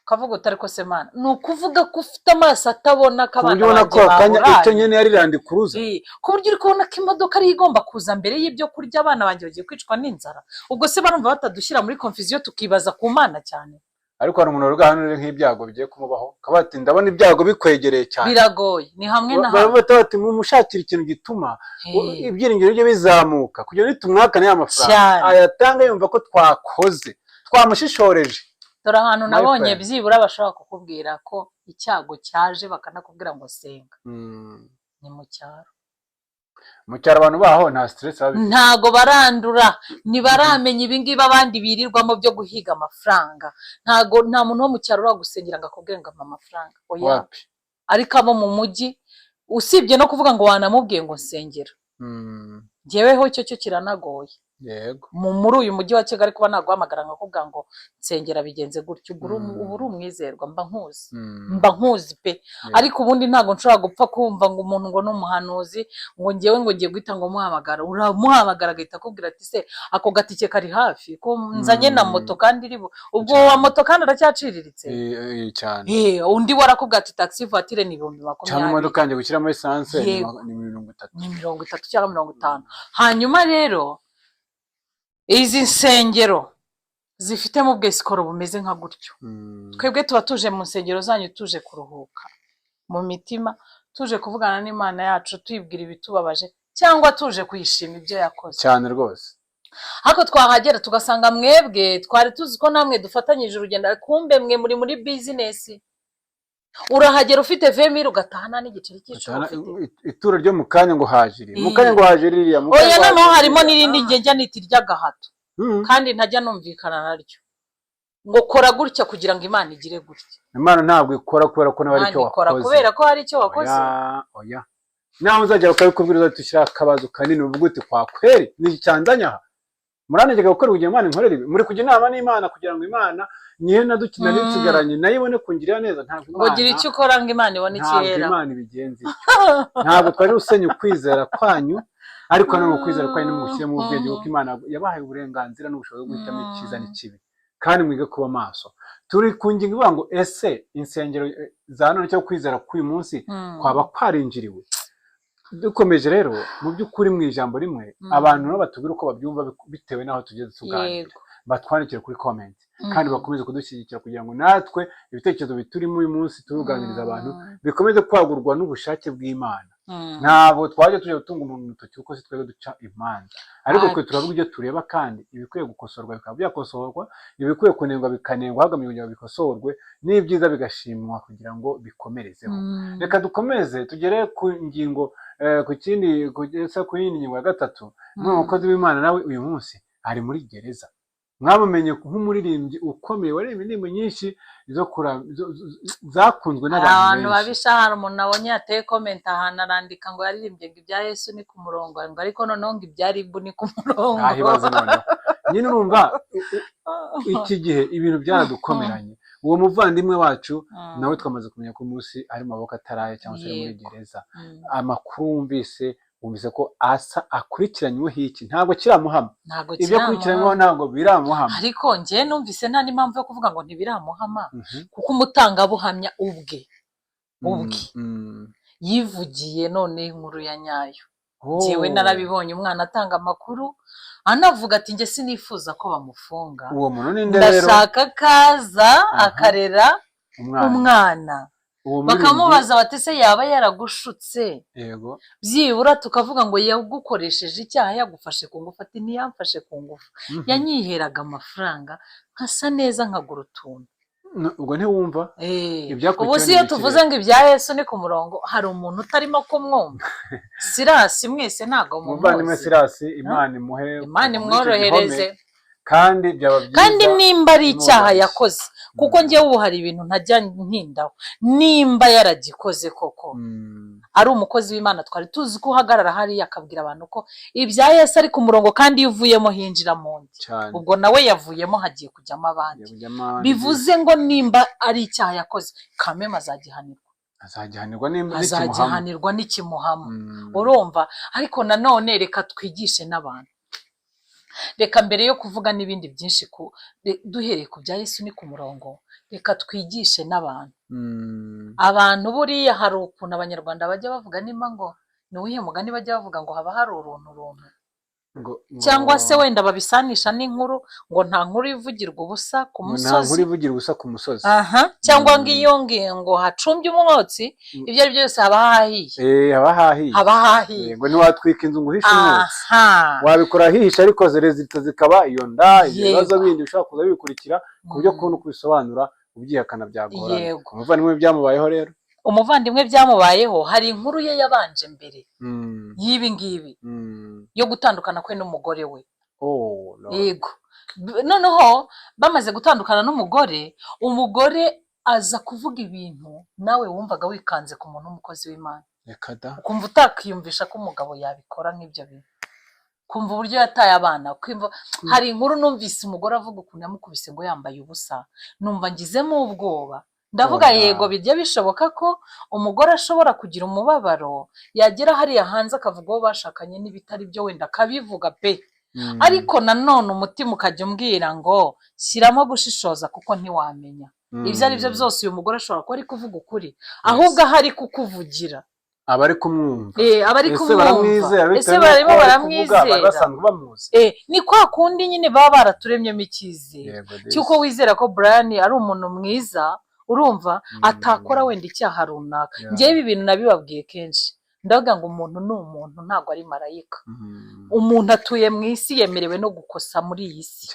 ukavuga uti ariko se Mana, ni ukuvuga ko ufite amaso atabona ko Ku buryo abana ubona ko banjye akanya icyo baburaye? nyene yari Land Cruiser. Ku buryo uri kubona ko imodoka ariyo igomba kuza mbere y'ibyo kurya, abana banjye bagiye kwicwa n'inzara. Ubwo se barumva batadushyira muri confusion, tukibaza ku Mana cyane? Ariko hari umuntu uri hano uri nk'ibyago bigiye kumubaho, akaba ati ndabona ibyago bikwegereye cyane. Biragoye, ni hamwe na hamwe. Baravuga bati mumushakire ikintu gituma ibyiringiro bye bizamuka, kugira ngo nitumwakane ya mafaranga ayatanga yumva ko twakoze, twamushishoreje. Dore ahantu My nabonye friend. byibura bashobora kukubwira ko icyago cyaje, bakanakubwira ngo senga, ni mu cyaro. Mu cyaro abantu baho nta stress baba bifite. Ntago barandura, ntibaramenya ibingibi abandi birirwamo byo guhiga amafaranga. Ntago, nta muntu wo mu cyaro uragusengera ngo akubwire ngo ampa amafaranga, oya. Wapi. Ariko abo mu mujyi, usibye no kuvuga ngo wanamubwiye ngo nsengera, njyeweho icyo cyo kiranagoye. Muri uyu mujyi wa Kigali, kuba naguhamagara nkakubwira ngo nsengera bigenze gutyo, ubwo uba uri umwizerwa, mba nkuzi, mba nkuzi pe. Ariko ubundi ntabwo nshobora gupfa kumva ngo umuntu ngo ni umuhanuzi, ngo ngewe ngo ngiye guhita ngo muhamagara. Uramuhamagara agahita akubwira ati se ako gatike kari hafi ko nzanye na moto, kandi iri ubwo wa moto kandi aracyaciriritse. Cyane. Undi warakubwira ati taxi voiture ni ibihumbi Cyangwa 20. imodoka yanjye gushyiramo essence ni ni 30. Ni 30 cyangwa 50. Hanyuma rero izi nsengero zifitemo ubwesikoro bumeze nka gutyo, twebwe tuba tuje mu nsengero zanyu tuje kuruhuka mu mitima, tuje kuvugana n'Imana yacu, tuyibwira ibitubabaje cyangwa tuje kuyishima ibyo yakoze. Cyane rwose. Ariko twahagera tugasanga mwebwe, twari tuzi ko namwe dufatanyije urugendo, kumbe mwe muri muri business. Urahagera ufite 20 000, ugataha nta n'igiceri cy'icumi ufite. Ituro ryo mu kanya ngo hajiri, mu kanya ngo hajiri iriya, mu kanya Oya, ngo noneho hajiri harimo iriya. n'irindi njye nita iry'agahato, kandi ntajya numvikana naryo, ngo kora gutya kugira ngo Imana igire gutya. Imana ntabwo ikora kubera ko nawe ari Imana icyo ikora wakoze. kubera ko hari icyo wakoze. Oya, oya, naho uzajya bakabikubwira, uzahita ushyiraho akabazo kanini, uvuga uti kwa kweri ni iki cyanzanye aha? Murantegeka gukora kugira ngo Imana inkorere ibi? Muri kujya inama n'Imana kugira ngo Imana nyihe nadukina nisigaranye nayo ibone kungirira neza? Ntabwo Ngo gira Imana icyo ukora ngo Imana ibone ntabwo ikihera. Imana ibigenza ityo. Ntabwo twari usenya ukwizera kwanyu, ariko nanone ukwizera kwanyu nimushyiremo ubwenge, kuko Imana yabahaye uburenganzira n'ubushobozi bwo guhitamo icyiza n'ikibi, kandi mwige kuba maso. Turi ku ngingo ivuga ngo ese insengero za none cyangwa kwizera k'uyu munsi kwaba kwarinjiriwe? Dukomeje rero, mu by'ukuri mu ijambo rimwe, abantu nabo batubwira uko babyumva bitewe n'aho tugeze tuganira. Batwandikire kuri comment kandi bakomeze kudushyigikira kugira ngo natwe ibitekerezo biturimo uyu munsi turuganiriza abantu bikomeze kwagurwa n'ubushake bw'Imana. Ntabwo twajya tujya gutunga umuntu urutoki, kuko si twebwe duca imanza, ariko twe turavuga ibyo tureba, kandi ibikwiye gukosorwa bikaba byakosorwa, ibikwiye kunengwa bikanengwa hagamijwe kugira ngo bikosorwe, n'ibyiza bigashimwa kugira ngo bikomerezeho. Reka dukomeze tugere ku ngingo ku kindi kugeza ku yindi ngingo ya gatatu. Umwe mu bakozi w'Imana nawe uyu munsi ari muri gereza. Mwamumenye nk'umuririmbyi ukomeye waririmbye indirimbo nyinshi zo zakunzwe Hari n'abantu abantu benshi. Babisha, hari umuntu nabonye yateye comment ahantu, arandika ngo yaririmbye ngo ibya Yesu ni ku murongo, ngo ariko noneho ngo ibya RIB ni ku murongo. Ntaho ibaze. Noneho nyine urumva iki gihe ibintu byaradukomeranye. Uwo muvandimwe wacu nawe twamaze kumenya ko umunsi ari mu maboko ataraye cyangwa se ari muri gereza. Amakuru wumvise ko asa akurikiranyweho iki? Ntabwo kiramuhama. Ntabwo Ibyo akurikiranyweho kiramuhama. ntabwo biramuhama. Ariko njye numvise nta n'impamvu yo kuvuga ngo ntibiramuhama, kuko umutangabuhamya ubwe ubwe yivugiye none inkuru ya nyayo. Njyewe narabibonye, umwana atanga amakuru anavuga ati njye sinifuza ko bamufunga. Uwo muntu ni nde rero? Ndashaka kaza akarera Umwana. umwana. Uwo muririmbyi Bakamubaza bati: "Se yaba yaragushutse?" Yego. Byibura tukavuga ngo yagukoresheje icyaha, yagufashe ku ngufu. Ati: "Ntiyamfashe ku ngufu, yanyiheraga amafaranga nkasa neza, nkagura utuntu." Ubwo ntiwumva ibyakurikiyeho? Ubu si iyo Ni ibiki tuvuze rero? ngo ibya Yesu ni ku murongo, hari umuntu utarimo kumwumva? Sirasi mwese ntabwo Umuvandimwe mumuzi. Sirasi, Imana imuhe Imana kuva muri icyo imworohereze. gihome, kandi byaba byiza Kandi nimba ari icyaha imwubashye. yakoze, kuko njyewe ubu hari ibintu ntajya ntindaho, nimba yaragikoze koko, ari umukozi w'Imana twari tuzi ko uhagarara hariya akabwira abantu ko ibya Yesu ari ku murongo, kandi iyo uvuyemo hinjira mu ndi. Ubwo nawe yavuyemo, hagiye kujyamo abandi. Hagiye kujyamo abandi. Bivuze ngo nimba ari icyaha yakoze, kameme azagihanirwa. Azagihanirwa nimba nikimuhama. Azagihanirwa n'ikimuhama. Urumva, ariko nanone reka twigishe n'abantu. Reka mbere yo kuvuga n'ibindi byinshi duhereye ku bya Yesu ni ku murongo, reka twigishe n'abantu. Abantu buriya hari ukuntu Abanyarwanda bajya bavuga, nimba ngo ni uwuhe mugani bajya bavuga ngo haba hari uruntu runtu, cyangwa se wenda babisanisha n'inkuru, ngo nta nkuru ivugirwa ubusa ku Ngo nta nkuru musozi. ivugira ubusa ku musozi. Aha, cyangwa ngo iyo ngo hacumbye umwotsi, ibyo ari byo byose haba hahiye. Eh, haba hahiye. Haba hahiye. Ngo ntiwatwika inzu ngo uhishe umwotsi. Wabikora hihishe, ariko résultat zikaba iyo nda, ibyo bibazo bindi bishobora kuza bibikurikira, ku buryo kubona uko ubisobanura ubyihakana byagorana. Umuvandimwe byamubayeho rero. Umuvandimwe byamubayeho. Hari inkuru ye yabanje mbere y'ibi ngibi, yo gutandukana kwe n'umugore we. Oh, Lord. Yego. Noneho bamaze gutandukana n'umugore, umugore aza kuvuga ibintu nawe wumvaga wikanze ku muntu w'umukozi w'Imana, Reka da. ukumva utakiyumvisha ko umugabo yabikora nk'ibyo bintu, kumva uburyo yataye abana, kumva hari inkuru numvise umugore avuga ukuntu yamukubise ngo yambaye ubusa, numva ngizemo ubwoba, ndavuga: Oya. "Yego, bijya bishoboka ko umugore ashobora kugira umubabaro, yagera hariya hanze akavuga uwo bashakanye n'ibitari byo, wenda akabivuga pe." Ariko nanone umutima ukajya umbwira ngo shyiramo gushishoza, kuko ntiwamenya ibyo ari byo byose. Uyu mugore ashobora kuba ari kuvuga ukuri, ahubwo aho ari kukuvugira Aba ari kumwumva. Aba ari Ese kumwumva. baramwizera Ese bitewe barimo n'uko ari kuvuga, bari baramwizera? basanzwe bamuzi? Ni kwa kundi nyine baba baraturemyemo icyizere Yego, disi. cy'uko wizera ko Brian ari umuntu mwiza, urumva, atakora wenda icyaha runaka. Njyewe ibi bintu nabibabwiye kenshi, ndavuga ngo umuntu ni umuntu, ntabwo ari marayika. Umuntu atuye mu isi, yemerewe no gukosa muri iyi si.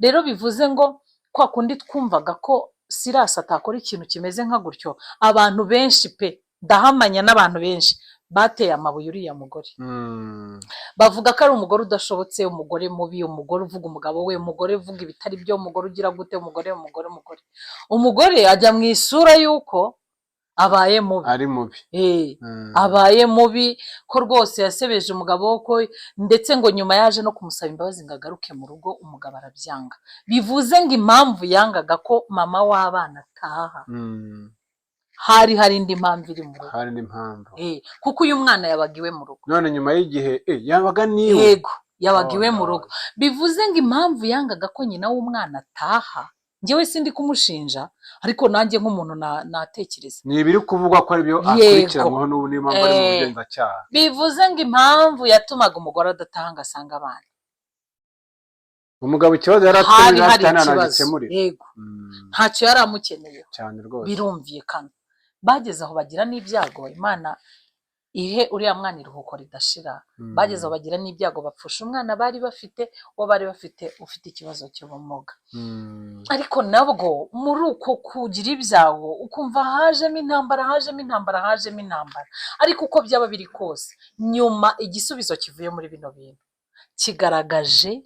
Rero bivuze ngo kwa kundi twumvaga ko Sirasi atakora ikintu kimeze nka gutyo, abantu benshi pe, ndahamanya n'abantu benshi bateye amabuye uriya mugore, bavuga ko ari umugore udashobotse, umugore mubi, umugore uvuga umugabo we, umugore uvuga ibitari byo, umugore ugira gute, umugore, umugore, umugore, umugore ajya mu isura y'uko abaye mubi. Ari mubi. Abaye mubi, ko rwose yasebeje umugabo we, ko ndetse ngo nyuma yaje no kumusaba imbabazi ngo agaruke mu rugo, umugabo arabyanga. Bivuze ngo impamvu yangaga ko mama w'abana ataha, hari indi mpamvu iri mu rugo. Hari indi mpamvu. Kuko uyu mwana yabaga iwe mu rugo. None nyuma y'igihe yabaga niwe? Yego, yabaga Oh, iwe mu no. rugo. Bivuze ngo impamvu yangaga ko nyina w'umwana ataha, njyewe sindi kumushinja, ariko nanjye nk'umuntu natekereza. Ni ibiri kuvugwa ko aribyo akurikiranwaho n'ubu, niyo mpamvu ari mu bugenzacyaha. Bivuze ngo impamvu yatumaga umugore adataha ngo asange abana, Umugabo ikibazo yari afite hari niba hari afite nta ikibazo. gikemurira. Yego, ntacyo yari amukeneyeho. Cyane rwose. Birumvikana, bageze aho bagira n'ibyago, Imana ihe uriya mwana iruhuko ridashira. Bageze aho bagira n'ibyago, bapfusha umwana bari bafite, uwo bari bafite ufite ikibazo cy'ubumuga. Ariko nabwo muri uko kugira ibyago, ukumva hajemo intambara, hajemo intambara, hajemo intambara. Ariko uko byaba biri kose, nyuma igisubizo kivuye muri bino bintu kigaragaje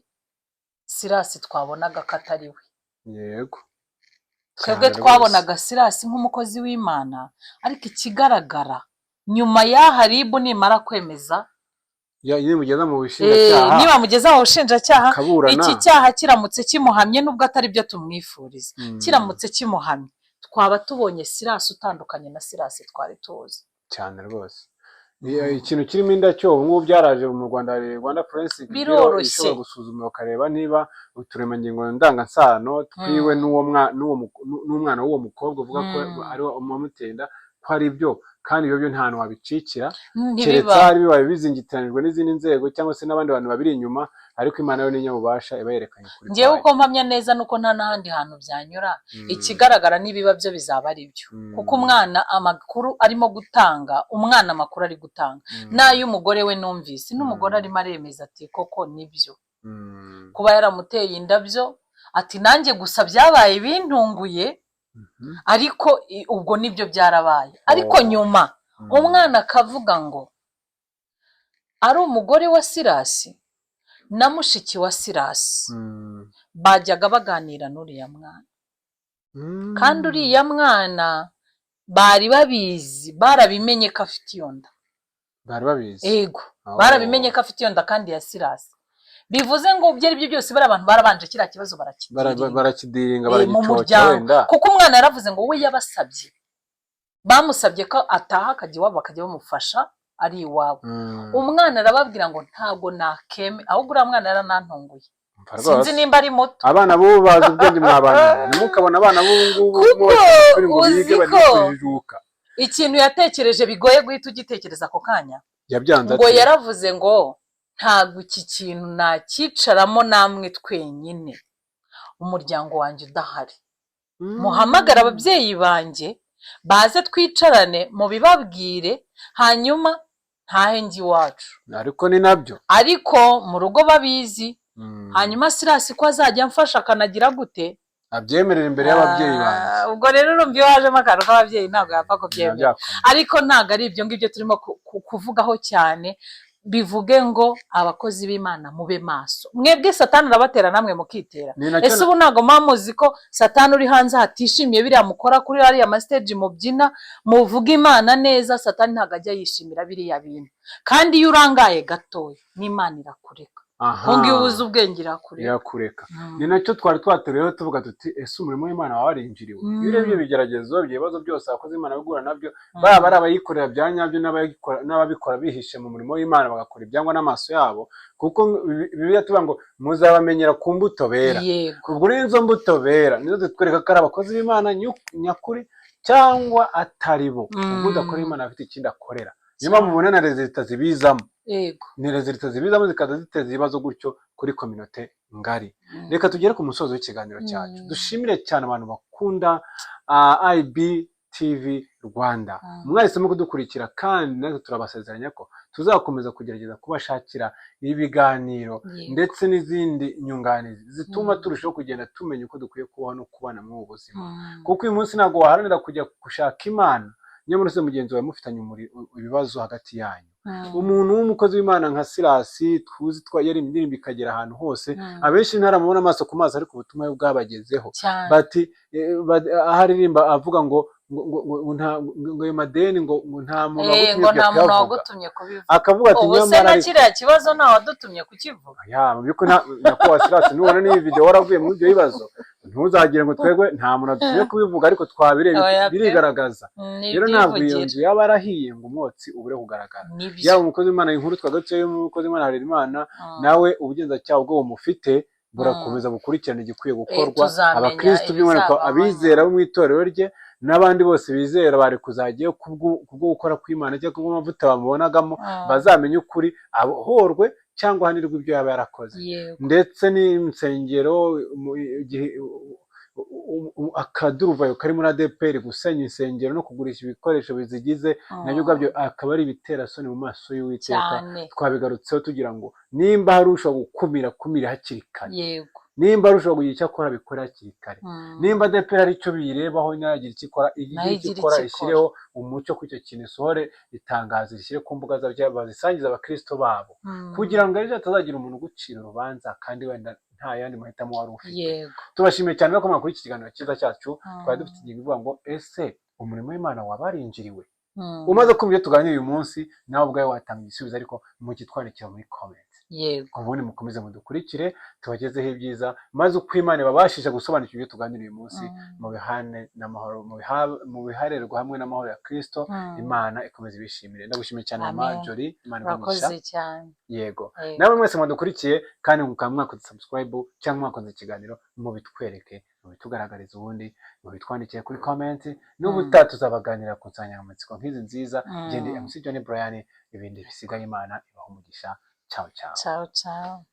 Sirasi twabonaga ko atari we. Twebwe Cyane rwose. twabonaga Sirasi nk'umukozi w'Imana, ariko ikigaragara nyuma y'aha, RIB nimara kwemeza, Nimugeza mu bushinjacyaha, nibamugeza mu bushinjacyaha, akaburana. iki cyaha kiramutse kimuhamye, nubwo atari byo tumwifuriza, kiramutse kimuhamye, twaba tubonye Sirasi utandukanye na Sirasi twari tuzi. Cyane rwose. Ikintu kirimo indacyo ubu ngubu byaraje mu Rwanda, hari Rwanda Forensic Bureau Biroroshye. ishobora gusuzuma bakareba niba uturemangingo ndangasano twiwe n'uwo n'umwana w'uwo mukobwa uvuga ko ari we wamuteye inda, ko ari byo. Kandi ibyo byo nta hantu wabicikira, keretse Ntibiba. hari bibaye bizingitiranijwe n'izindi nzego cyangwa se n'abandi bantu babiri inyuma, ariko Imana yo ni inyabubasha, iba yerekanye ukuri Ngewe kwayo. uko mpamya neza nuko nta n'ahandi hantu byanyura. Ikigaragara n'ibiba byo bizaba ari byo, kuko umwana amakuru arimo gutanga, umwana amakuru ari gutanga n'ay'umugore we numvise, n'umugore arimo aremeza ati koko nibyo, kuba yaramuteye indabyo, ati nanjye gusa byabaye bintunguye, ariko ubwo nibyo byarabaye, ariko Oh. nyuma umwana akavuga ngo ari umugore wa Sirasi na mushiki wa Sirasi bajyaga baganira n'uriya mwana, kandi uriya mwana bari babizi, barabimenye ko afite iyo nda. Bari babizi? Ego. Oh. Barabimenye ko afite iyo nda kandi ya Sirasi. Bivuze ngo ibyo ari byo byose bariya abantu barabanje kiriya kibazo barakidiringa. Barakidiringa. Mu Baragicoca muryango. wenda. Kuko umwana yaravuze ngo we yabasabye, bamusabye ko ataha akajya iwabo, bakajya bamufasha ari iwabo. Umwana arababwira ngo ntabwo nakeme, ahubwo uriya mwana yaranantunguye. Umva Sinzi rwose. nimba ari muto. Abana b'ubu bazi ubwenge mwa bantu, ntimukabona abana b'ubu ngubu Kuko mubashyira kuri ngo uzi bige, bari ko kujijuka. ikintu yatekereje bigoye guhita ugitekereza ako kanya. Yabyanze Ngo ate? yaravuze ngo ntabwo iki kintu nakicaramo namwe twenyine, umuryango wanjye udahari. Muhamagare ababyeyi banjye baze twicarane mubibabwire, hanyuma ntahe njye iwacu. Ariko ni nabyo. Ariko mu rugo babizi. Hanyuma Sirasi ko azajya amfasha akanagira gute? Abyemerera imbere y'ababyeyi banjye. Ah, ubwo rero urumva iyo hajemo akantu k'ababyeyi ntabwo yapfa kubyemera. Byakomeye. Ariko ntabwo ari ibyo ngibyo turimo kuvugaho cyane. Bivuge ngo abakozi b'Imana mube maso, mwebwe Satani arabatera namwe mukitera. Ni nacyo. Ese ubu ntabwo muba muzi ko Satani uri hanze hatishimiye biriya mukora kuri ariya ma stage, mubyina, muvuga Imana neza? Satani ntabwo ajya yishimira biriya bintu, kandi iyo urangaye gatoya n'Imana irakureka. Aha. Kuko iyo ubuze ubwenge irakureka. Irakureka. Ni nacyo twari twateruyeho tuvuga tuti: ese umurimo w'Imana waba warinjiriwe? Iyo urebye ibigeragezo, ibyo bibazo byose abakozi b'Imana bahura nabyo, baba ari abayikorera bya nyabyo n'ababikora bihishe mu murimo w'Imana, bagakora ibyangwa n'amaso yabo, kuko Bibiliya tuvuga ngo muzabamenyera ku mbuto bera. Ubwo rero izo mbuto bera nizo zitwereka ko ari abakozi b'Imana nyakuri cyangwa atari bo. Ubwo udakora Imana afite ikindi akorera, niyo mpamvu mubona na résultat zibizamo. Ni résultat zibizamo, zikaza ziteza ibibazo gutyo kuri communauté ngari. Reka tugere ku musozo w'ikiganiro cyacu. Dushimire cyane abantu bakunda IBTV Rwanda. Mwahisemo kudukurikira, kandi natwe turabasezeranya ko tuzakomeza kugerageza kubashakira ibiganiro ndetse n'izindi nyunganizi zituma turushaho kugenda tumenya uko dukwiye kubaho no kubana muri ubu buzima. Kuko uyu munsi ntabwo waharanira kujya gushaka Imana nyamara se mugenzi wawe mufitanye ibibazo hagati yanyu. Umuntu w'umukozi w'Imana nka Sirasi tuzi yari indirimbo ikagera ahantu hose, abenshi ntaramubona amaso ku maso, ariko ubutumwa bwe bwabagezeho. Bati aho aririmba avuga ngo ayo madeni ngo nta muntu wagutumye Ngo kujya nta muntu kuyavuga. wagutumye kubivuga. Akavuga ati Ubu se nyamara na ariko kiriya kibazo nta wadutumye kukivuga. Ya, mu by'ukuri nyakubahwa Sirasi, nubona n'iyi video waravuye muri ibyo bibazo, ntuzagire ngo twebwe nta muntu wadutumye kubivuga, ariko twabirebye Oya pe. birigaragaza. Ni Rero ntabwo iyo ibyivugira. nzu yaba yarahiye ngo umwotsi ubure kugaragara. Nibyo. Yaba umukozi w'Imana, inkuru twagarutse y'umukozi w'Imana Harerimana, nawe ubugenzacyaha ubwo bumufite burakomeza bukurikirana igikwiye gukorwa. Tuzamenya Abakristo by'umwihariko ibizabaho. abizera bo mu itorero rye n'abandi bose bizera bari kuzajyayo kubwo gukora kw'Imana cyangwa kubw'amavuta bamubonagamo, bazamenye ukuri, abohorwe cyangwa ahanirwe ibyo yaba yarakoze. Ndetse n'insengero igihe akaduruvayo kari muri ADEPR, gusenya insengero no kugurisha ibikoresho bizigize, nabyo ubwabyo akaba ari ibiterasoni mu maso y'Uwiteka. Twabigarutseho tugira ngo nimba hari ushobora gukumira, kumira hakiri kare. Nimba hari ushobora kugira icyo akora, abikore hakiri kare. Nimba ADEPR hari icyo biyirebaho, nayo icyo ikora, igire Nayo icyo igire ikora, icyo ikora. ishyireho umucyo ku icyo kintu, isohore itangazo, rishyire ku mbuga zabo, bazisangize abakristo babo, kugira ngo ejo hatazagira umuntu ugucira urubanza kandi wenda nta yandi mahitamo wari ufite. Tubashimiye cyane ko kuri iki kiganiro cyiza cyacu. Twari dufite ingingo ivuga ngo: ese umurimo w'Imana waba warinjiriwe? Umaze kumva ibyo tuganira uyu munsi, nawe ubwawe watanga igisubizo, ariko mukitwandikira muri comment. Ubundi mukomeze mudukurikire, tubagezeho ibyiza, maze uko Imana ibabashisha gusobanukirwa ibyo tuganira uyu munsi, mubihane n'amahoro, mubiharerwa hamwe n'amahoro ya Kristo. Imana ikomeze ibishimire. Ndagushimiye cyane mama Amen. Jolie, Imana iguhe. Urakoze cyane. Yego. Yego. Nawe mwese mwadukurikiye kandi mukaba mwakoze subscribe cyangwa mwakoze ikiganiro, mubitwereke. Mubitugaragarize, ubundi mubitwandikiye kuri comment. N'ubutaha tuzabaganira ku nsanganyamatsiko nk'izi nziza. Njye ndi MC John Brian, ibindi bisigaye Imana ibaha umugisha. Ciao ciao. Ciao ciao.